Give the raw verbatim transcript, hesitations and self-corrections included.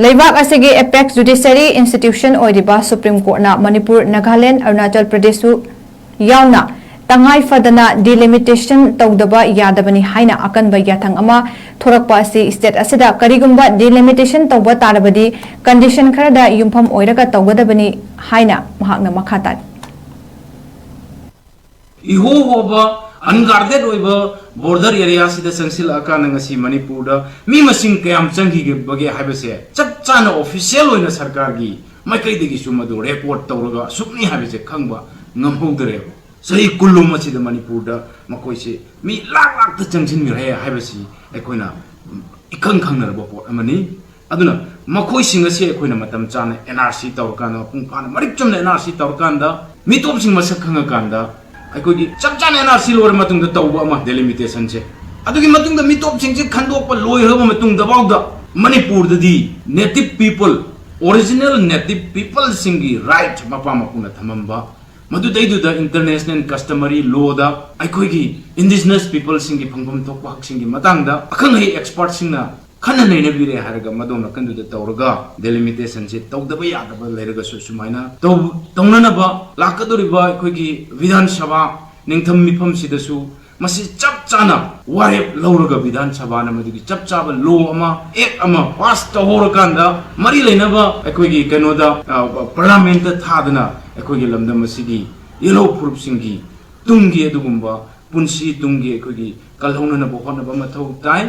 ꯂꯩꯕꯥꯛ ꯑꯁꯤꯒꯤ apex judiciary institution ꯑꯣꯏꯔꯤꯕ Supreme Courtꯅ ꯃꯅꯤꯄꯨꯔ, ꯅꯥꯒꯥꯂꯦꯟꯗ, ꯑꯔꯨꯅꯥꯆꯜ ꯄ꯭ꯔꯗꯦꯁꯁꯨ ꯌꯥꯎꯅ ꯇꯉꯥꯏ ꯐꯗꯅ delimitation ꯇꯧꯗꯕ ꯌꯥꯗꯕꯅꯤ ꯍꯥꯏꯅ ꯑꯀꯟꯕ ꯌꯥꯊꯪ ꯑꯃ ꯊꯣꯔꯛꯄ ꯑꯁꯤ state ꯑꯁꯤꯗ ꯀꯔꯤꯒꯨꯝꯕ delimitation ꯇꯧꯕ ꯇꯥꯔꯕꯗꯤ condition ꯈꯔꯗ ꯌꯨꯝꯐꯝ ꯑꯣꯏꯔꯒ ꯇꯧꯒꯗꯕꯅꯤ ꯍꯥꯏꯅ ꯃꯍꯥꯛꯅ ꯃꯈꯥ ꯇꯥꯔꯤ꯫ ꯏꯍꯣ ꯍꯣꯕ unguarded ꯑꯣꯏꯕ border area ꯁꯤꯗ ꯆꯪꯁꯤꯜꯂꯛꯑꯀꯥꯟꯗ ꯉꯁꯤ ꯃꯅꯤꯄꯨꯔꯗ ꯃꯤ ꯃꯁꯤꯡ ꯀꯌꯥꯝ ꯆꯪꯈꯤꯕꯒꯦ ꯍꯥꯏꯕꯁꯦ ꯆꯞ ꯆꯥꯅ official ꯑꯣꯏꯅ ꯁꯔꯀꯥꯔꯒꯤ ꯃꯥꯏꯀꯩꯗꯒꯤꯁꯨ ꯃꯗꯨ report ꯇꯧꯔꯒ ꯑꯁꯨꯛꯅꯤ ꯍꯥꯏꯕꯁꯦ ꯈꯪꯕ ꯉꯝꯍꯧꯗꯔꯦꯕ꯫ ꯆꯍꯤ ꯀꯨꯟꯂꯣꯝ ꯑꯁꯤꯗ ꯃꯅꯤꯄꯨꯔꯗ ꯃꯈꯣꯏꯁꯦ ꯃꯤ ꯂꯥꯛ ꯂꯥꯛꯇ ꯆꯪꯁꯤꯟꯈ꯭ꯔꯦ ꯍꯥꯏꯕꯁꯤ ꯑꯩꯈꯣꯏꯅ ꯏꯈꯪ ꯈꯪꯅꯔꯕ ꯄꯣꯠ ꯑꯃꯅꯤ꯫ ꯑꯗꯨꯅ ꯃꯈꯣꯏꯁꯤꯡ ꯑꯁꯤ ꯑꯩꯈꯣꯏꯅ ꯃꯇꯝ ꯆꯥꯅ NRC ꯇꯧꯔꯀꯥꯟꯗ, ꯃꯄꯨꯡ ꯐꯥꯅ ꯃꯔꯤꯛ ꯆꯨꯝꯅ NRC ꯇꯧꯔꯀꯥꯟꯗ, ꯃꯤꯇꯣꯞꯁꯤꯡ ꯃꯁꯛ ꯈꯪꯉꯀꯥꯟꯗ, ꯑꯩꯈꯣꯏꯒꯤ ꯆꯞ ꯆꯥꯅ NRC ꯂꯣꯏꯔ ꯃꯇꯨꯡꯗ ꯇꯧꯕ ꯑꯃ delimitation ꯁꯦ꯫ ꯑꯗꯨꯒꯤ ꯃꯇꯨꯡꯗ ꯃꯤꯇꯣꯞꯁꯤꯡꯁꯦ ꯈꯟꯗꯣꯛꯄ ꯂꯣꯏꯈ꯭ꯔꯕ ꯃꯇꯨꯡꯗꯐꯥꯎꯗ ꯃꯅꯤꯄꯨꯔꯗꯗꯤ native people, original native people ꯁꯤꯡꯒꯤ right ꯃꯄꯥ ꯃꯄꯨꯅ ꯊꯝꯃꯝꯕ, ꯃꯗꯨꯗꯩꯗꯨꯗ international customary law ꯗ ꯑꯩꯈꯣꯏꯒꯤ indigenous people ꯁꯤꯡꯒꯤ ꯐꯪꯐꯝ ꯊꯣꯛꯄ ꯍꯛꯁꯤꯡꯒꯤ ꯃꯇꯥꯡꯗ ꯑꯈꯪ ꯑꯍꯩ expert ꯁꯤꯡꯅ ꯈꯟꯅ ꯅꯩꯅꯕꯤꯔꯦ ꯍꯥꯏꯔꯒ ꯃꯗꯣꯝ ꯅꯥꯀꯟꯗꯨꯗ ꯇꯧꯔꯒ delimitation ꯁꯦ ꯇꯧꯗꯕ ꯌꯥꯗꯕ ꯂꯩꯔꯒꯁꯨ ꯁꯨꯃꯥꯏꯅ ꯇꯧ-, ꯇꯧꯅꯅꯕ ꯂꯥꯛꯀꯗꯧꯔꯤꯕ ꯑꯩꯈꯣꯏꯒꯤ ꯕꯤꯙꯥꯟ ꯁꯚꯥ ꯅꯤꯡꯊꯝ ꯃꯤꯐꯝꯁꯤꯗꯁꯨ ꯃꯁꯤ ꯆꯞ ꯆꯥꯅ ꯋꯥꯔꯦꯞ ꯂꯧꯔꯒ ꯕꯤꯙꯥꯟ ꯁꯚꯥꯅ ꯃꯗꯨꯒꯤ ꯆꯞ ꯆꯥꯕ law ꯑꯃ, act ꯑꯃ pass ꯇꯧꯍꯧꯔꯀꯥꯟꯗ ꯃꯔꯤ ꯂꯩꯅꯕ ꯑꯩꯈꯣꯏꯒꯤ ꯀꯩꯅꯣꯗ, ꯑ, parliament ꯇ ꯊꯥꯗꯅ ꯑꯩꯈꯣꯏꯒꯤ ꯂꯝꯗꯝ ꯑꯁꯤꯒꯤ ꯌꯦꯜꯍꯧ ꯐꯨꯔꯨꯞꯁꯤꯡꯒꯤ ꯇꯨꯡꯒꯤ ꯑꯗꯨꯒꯨꯝꯕ ꯄꯨꯟꯁꯤ ꯇꯨꯡꯒꯤ ꯑꯩꯈꯣꯏꯒꯤ ꯀꯜꯍꯧꯅꯅꯕ ꯍꯣꯠꯅꯕ ꯃꯊꯧ ꯇꯥꯏ꯫